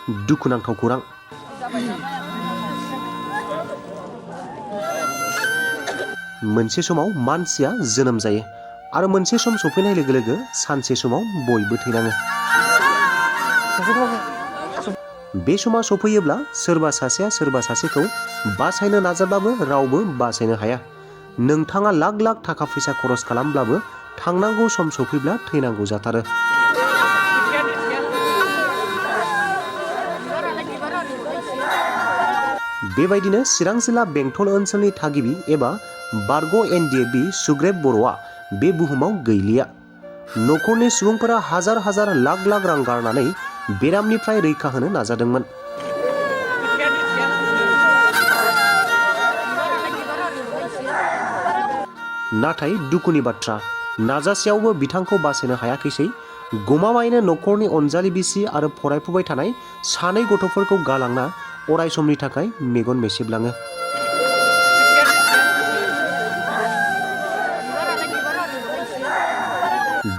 दुखुनांथाव खौरां। मोनसे समाव मानसिया जोनोम जायो आरो मोनसे सम सफैनाय लोगो लोगो सानसे समाव बयबो थैनाङो। बे समा सफैयोब्ला सोरबा सासेया सोरबा सासेखौ बासायनो नाजाब्लाबो रावबो बासायनो हाया। नोंथाङा लाख लाख थाखा फैसा खरस खालामब्लाबो थांनांगौ सम सफैब्ला थैनांगौ जाथारो। बेबायदिनो चिरां जिल्ला बेंटल ओनसोलनि थागिबि एबा बारग' NDFB सुग्रेब बर'आ बे बुहुमाव गैलिया। न'खरनि सुबुंफोरा हाजार हाजार लाख लाख रां गारनानै बेरामनिफ्राय रैखा होनो नाजादोंमोन। नाथाय दुखुनि बाथ्रा, नाजासेयावबो बिथांखौ बासायनो हायाखैसै। गमामायैनो न'खरनि अनजालि बिसि आरो फरायफुबाय थानाय सानै गथ'फोरखौ गालांना अराय समनि थाखाय मेगन मेसेबलाङो।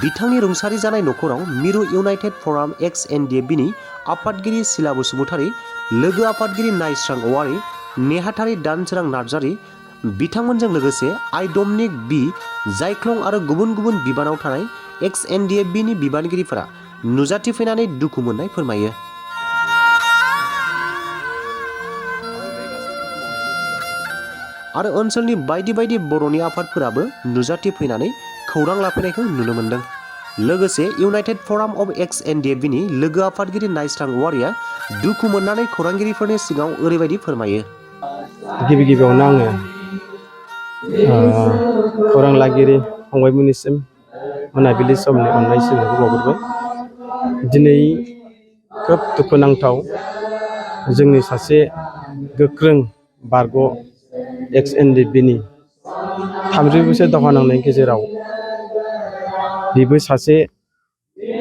बिथांनि रुंसारि जानाय न'खराव मिरु इउनाइटेड फराम एक्स NDFBनि आफादगिरि सिला बसुमतारी, लोगो आफादगिरि नायस्रां औवारी, नेहाथारि दानसोरां नार्जारी, बिथांमोनजों लोगोसे आइ डमिनिक बि जायख्लं आरो गुबुन गुबुन बिबानाव थानाय एक्स NDFBनि बिबानगिरिफोरा नुजाथिफैनानै दुखु मोननाय फोरमायो। आरो ओनसोलनि बायदि बायदि बर'नि आफादफोराबो नुजाथिफैनानै खौरां लाफैनायखौ नुनो मोन्दों। लोगोसे इउनाइटेड फराम अफ एक्स NDFBनि लोगो आफादगिरि नायस्रां औवारीया दुखु मोननानै खौरांगिरिफोरनि सिगाङाव ओरैबायदि फोरमायो। गिबि गिबियावनो आङो खौरां लागिरि फंबायमोननिसिम मोनाबिलि समनि अननाय सिबिनायखौ बावहरबाय। दिनै खोब दुखुनांथाव, जोंनि सासे गोख्रों बारग' एक्स NDFBनि 30 बोसोर दावहा नांनायनि गेजेराव बेबो सासे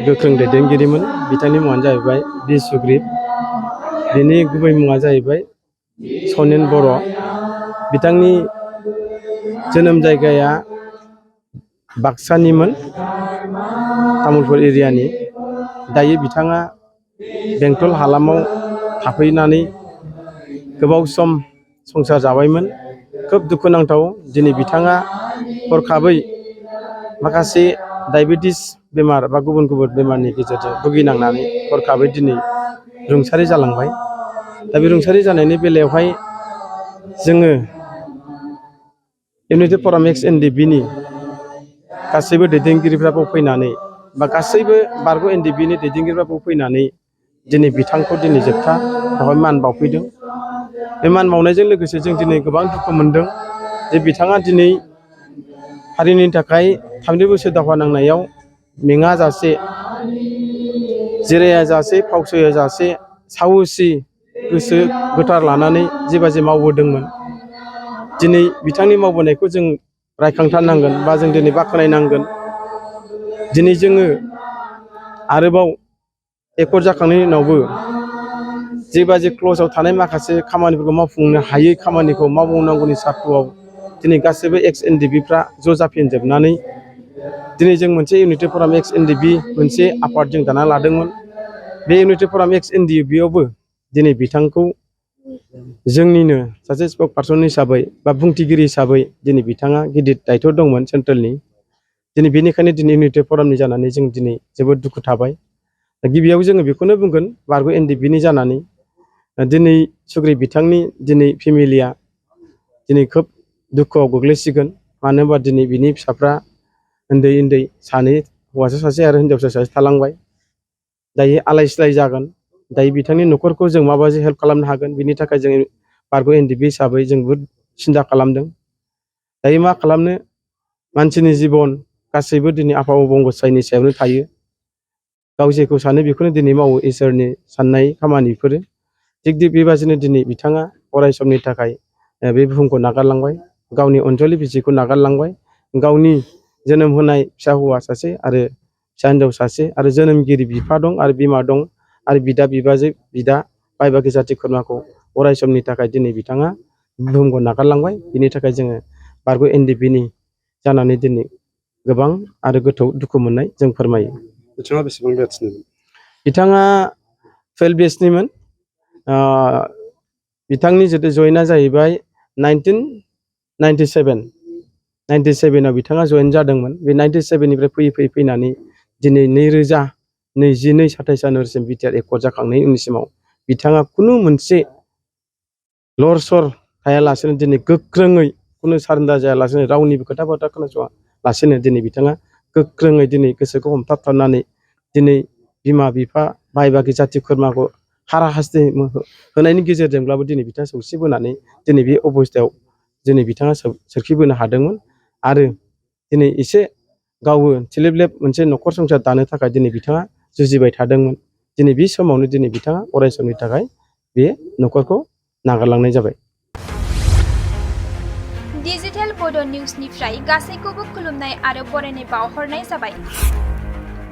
गोख्रों दैदेनगिरिमोन। बिथांनि मुङानो जाहैबाय बि सुग्रीब। बिनि गुबै मुङा जाहैबाय सनेन बर'। बिथांनि जोनोम जायगाया बाक्सानिमोन, तामुलपुर एरियानि। दायो बिथाङा बेंटल हालामाव थाफैनानै गोबाव सम संसार जाबायमोन। खोब दुखुनांथाव, दिनै बिथाङा हरखाबै माखासे डायबेटिस बेमार बा गुबुन गुबुन बेमारनि गेजेरजों भुगिनांनानै हरखाबै दिनै रुंसारि जालांबाय। दा बे रुंसारि जानायनि बेलायावहाय जोङो इउनाइटेड फराम एक्स NDFBनि गासैबो दैदेनगिरिफ्राबो फैनानै बा गासैबो बारग' NDFBनि दैदेनगिरिफ्राबो फैनानै दिनै बिथांखौ दिनै जोबथा बेवहाय मान बावफैदों। बे मान बावनायजों लोगोसे जों दिनै गोबां दुखु मोनदों जे बिथाङा दिनै हारिनि थाखाय 30 बोसोर दावहा नांनायाव मेङा जासे, जिराया जासे, फावसया जासे, साहसि गोसो गोथार लानानै जेबाजे मावबोदोंमोन। दिनै बिथांनि मावबोनायखौ जों रायखांथारनांगोन बा जों दिनै बाख्नायनांगोन। दिनै जोङो आरोबाव एकर्ड जाखांनायनि उनावबो जेबाजे क्ल'जआव थानाय माखासे खामानिफोरखौ मावफुंनो हायै खामानिखौ मावनांगौनि सार्थ'आव दिनै गासैबो एक्स NDFBफ्रा ज' जाफिनजोबनानै दिनै जों मोनसे इउनाइटेड फराम एक्स NDFB मोनसे आफाद जों दाना लादोंमोन। बे इउनाइटेड फराम एक्स NDFBआवबो दिनै बिथांखौ जोंनिनो सासे स्पक पार्सन हिसाबै बा बुंथिगिरि हिसाबै दिनै बिथाङा गिदिर दायथ' दंमोन सेन्ट्रेलनि। दिनै बेनिखायनो दिनै इउनाइटेड फरामनि जानानै जों दिनै जोबोद दुखु थाबाय। गिबियाव जोङो बेखौनो बुंगोन, बारग' NDFBनि जानानै दिनै सुग्रीब बिथांनि दिनै फेमिलिया दिनै खोब दुखुआव गोग्लैसिगोन। मानो होनबा दिनै बिनि फिसाफ्रा उन्दै उन्दै सानै, हौवासा सासे आरो हिनजावसा सासे थालांबाय। दायो आलाय सिलाय जागोन। दायो बिथांनि न'खरखौ जों माबायदि हेल्प खालामनो हागोन, बिनि थाखाय जों बारग' NDFB हिसाबै जों बहुद सिन्था खालामदों। दायो मा खालामनो, मानसिनि जिबन गासैबो दिनै आफा अबंगसायनि सायावनो थायो। गाव जेखौ सानो बेखौनो दिनै मावो, इसोरनि साननाय खामानिफोरो। थिग बेबादिनो दिनै बिथाङा अराय समनि थाखाय बे बुहुमखौ नागारलांबाय, गावनि अनजालि बिसिखौ नागारलांबाय, गावनि जोनोम होनाय फिसा हौवा सासे आरो फिसा हिनजाव सासे आरो जोनोमगिरि बिफा दं आरो बिमा दं आरो बिदा बिबाजै बिदा बाय बाहागि जाथि खुरमाखौ अराय समनि थाखाय दिनै बिथाङा बुहुमखौ नागारलांबाय। बिनि थाखाय जोङो बारग' NDFBनि जानानै दिनै गोबां आरो गोथौ दुखु मोननाय जों फोरमायो। बिथाङा बेसेबां बेट्सनिमोन? बिथाङा 12 बेचनिमोन। बिथांनि जितु जयेना जाहैबाय 1997 बिथाङा जयेन जादोंमोन। बे 97निफ्राय फैयै फैनानै दिनै 2022-27 जानुवारिसिम बिटिआर एकर्ड जाखांनायनि उनसिमाव बिथाङा खुनु मोनसे लर सर थायालासेनो दिनै गोख्रोङै खुनु सारेन्डार जायालासेनो रावनिबो खोथा बाथ्रा खोनासङालासेनो दिनै बिथाङा गोख्रोङै दिनै गोसोखौ हमथाबथारनानै दिनै बिमा बिफा भाइ बागि जाथि खुरमाखौ हारा हास्थि होनायनि गेजेरजोंब्लाबो दिनै बिथाङा सौसिबोनानै दिनै बे अबस्थायाव दिनै बिथाङा सोरखिबोनो हादोंमोन आरो दिनै एसे गावबो थिलेबलेब मोनसे न'खर संसार दानो थाखाय दिनै बिथाङा जुजिबाय थादोंमोन। दिनै बे समावनो दिनै बिथाङा अराय समनि थाखाय बे न'खरखौ नागारलांनाय जाबाय। डिजिटेल बड' निउसनिफ्राय गासैखौबो खुलुमनाय आरो बरायनाय बावहरनाय जाबाय।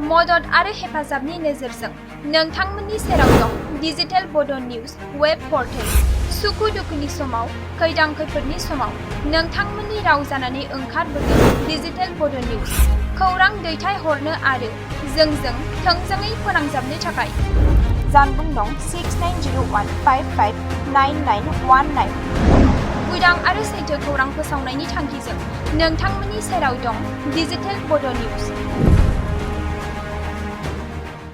मदद आरो हेफाजाबनि नोजोरजों नोंथांमोननि सेराव दं डिजिटेल बड' निउस वेब पर्टेल। सुखु दुखुनि समाव, खैदां खैफोदनि समाव नोंथांमोननि राव जानानै ओंखारबोगोन डिजिटेल बड' निउस। खौरां दैथायहरनो आरो जोंजों थोंजोङै फोनांजाबनो थाखाय जानबुं नं 6901559919। उदां आरो सैथो खौरां फोसावनायनि थांखिजों नोंथांमोननि सेराव दं डिजिटेल बड' निउस।